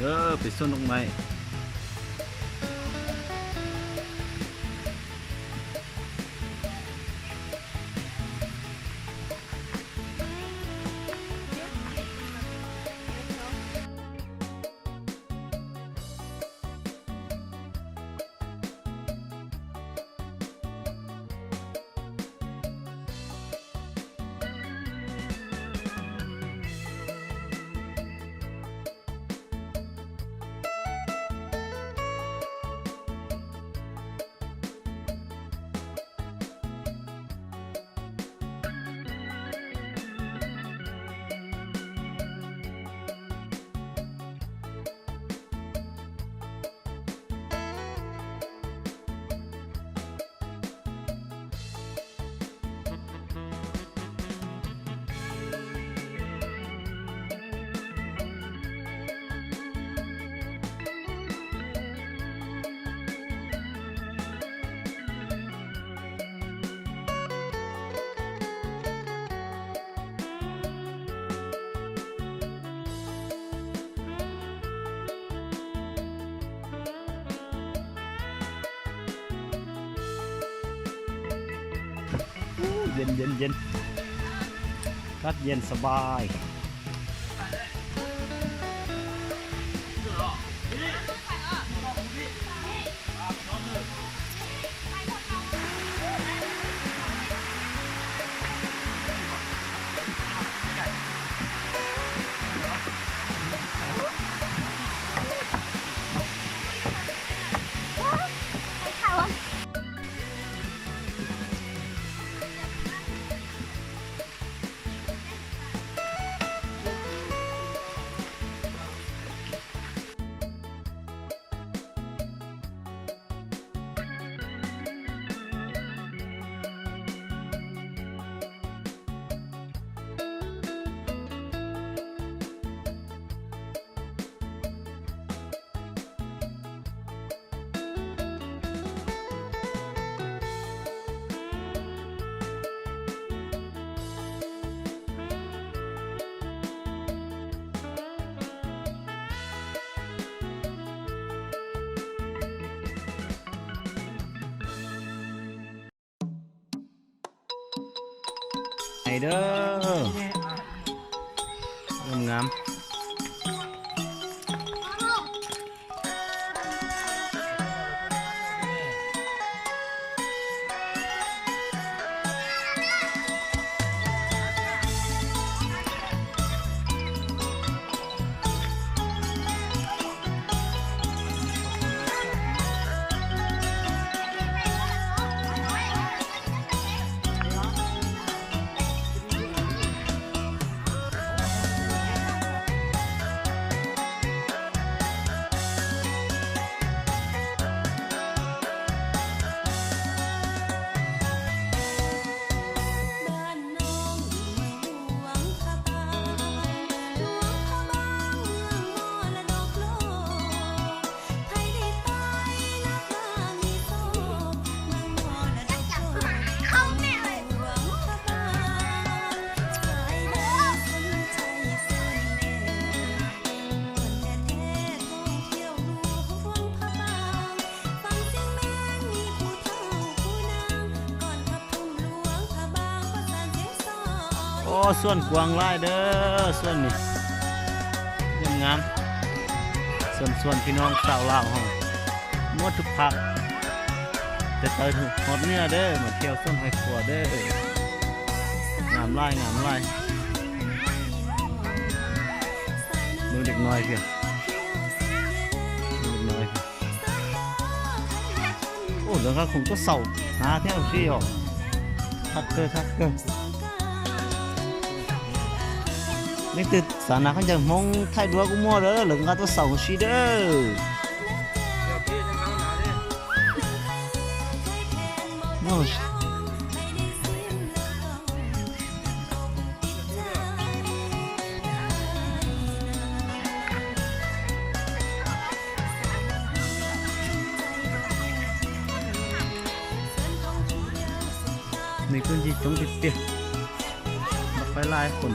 ເອີ ໄປສວນດອກໄມ້. ເຢັນໆໆ ອາກາດເຢັນສະບາຍ. ໄປເດີ ງາມໆ. ໂອ້ ສວນກວ້າງຫຼາຍເດີ ສວນນີ້ ງາມໆ ເຊີນຊວນພີ່ນ້ອງຊາວລາວເຮົາ ໝົດທຸກພາກ ແຕ່ໃຕ້ຮອດເໜືອເດີ ມາທ່ຽວສວນໄຮ່ຄົວເດີ ງາມຫຼາຍ ງາມຫຼາຍ. ເບິ່ງເດັກນ້ອຍເພິ່ນ ເບິ່ງເດັກນ້ອຍເພິ່ນ. ໂອ້ ເລື່ອງຂອງຕົວເສົາ ໜ້າແຖວຊີ້ອອກ ຄັກເກີ ຄັກເກີ. ນີ້ຕື່ນສານາ ຄັນຢາກມອງຖ່າຍດ້ວຍກູໝໍເດີ ເລື່ອງຂອງຕົວເສົາຊີ້ເດີ. ໂອ້ຍ ໃນພື້ນທີ່ຕົງຕິດເຕຍ ບັກໄຟຫຼາຍຄົນ.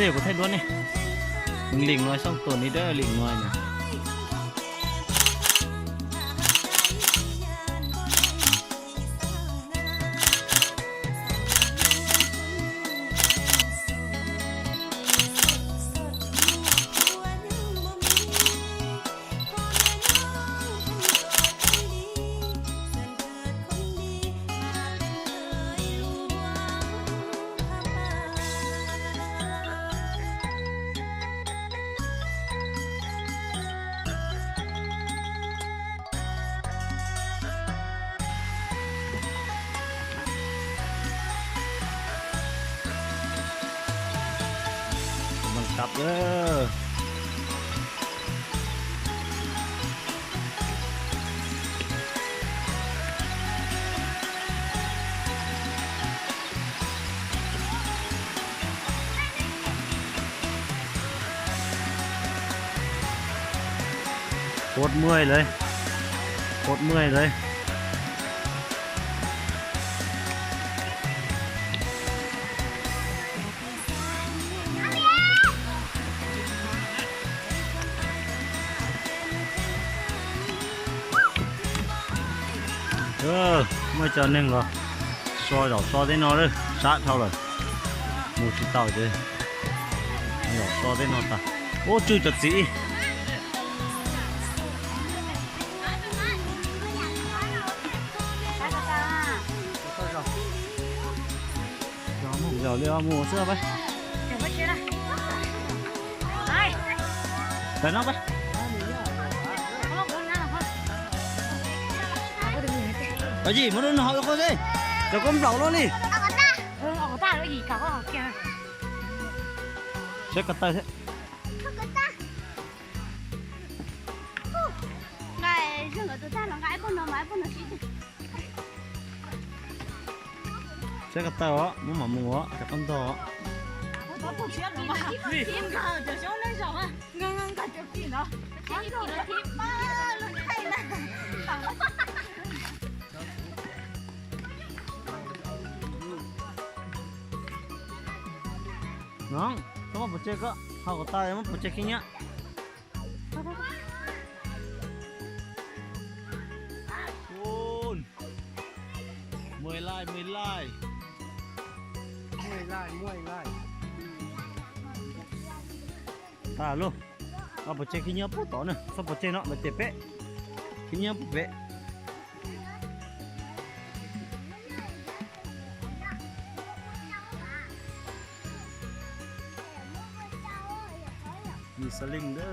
ນີ້ບໍ່ໄທລ້ວນນີ້ ເບິ່ງລິງນ້ອຍສອງໂຕນີ້ເດີ ລິງນ້ອຍນະ. ກຳລັງກັບເດີ. ໂຄດເມື່ອຍເລີຍ ໂຄດເມື່ອຍເລີຍ. ເອີ ເມື່ອເຈົ້າໜຶ່ງກໍຊອຍດອກ ຊອຍໄດ້ນອເດີ ສະເທົ່າເລີຍ ໝູຊິເຕົ້າເດີ ດອກຊອຍໄດ້ນອຕາ ໂອ້ ຈື່ຈັກສີ. ເຈົ້າເລືອກເອົາໝູເສື້ອໄປ ໄປເນາະໄປ ໄປຈີ່ ມາດູເຮົາອີກຄົນຊິ ເຈົ້າກົ້ມເປົາໂລດນີ້ ເຊັກກະໄຕເທະ. ເຊັກກະໄຕເຫາະ ໝູໝາໝູເຫາະ ຈັກກອນຕໍ່ເຫາະ. ນ້ອງ ເຂົ້າມາໂປເຈັກກໍ ເຮົາກໍຕາຍມາໂປເຈັກຂີ້ເຫຍື້ອ. ໂອ້ຍ ເມື່ອຍຫຼາຍ ເມື່ອຍຫຼາຍ ເມື່ອຍຫຼາຍ ເມື່ອຍຫຼາຍ. ຕາໂລ ເອົາໂປເຈັກຂີ້ເຫຍື້ອປູຕໍ່ນະ ສອງໂປເຈັກເນາະ ແບບເຕະເປະ ຂີ້ເຫຍື້ອປູເປະ. ມີສະລິງເດີ.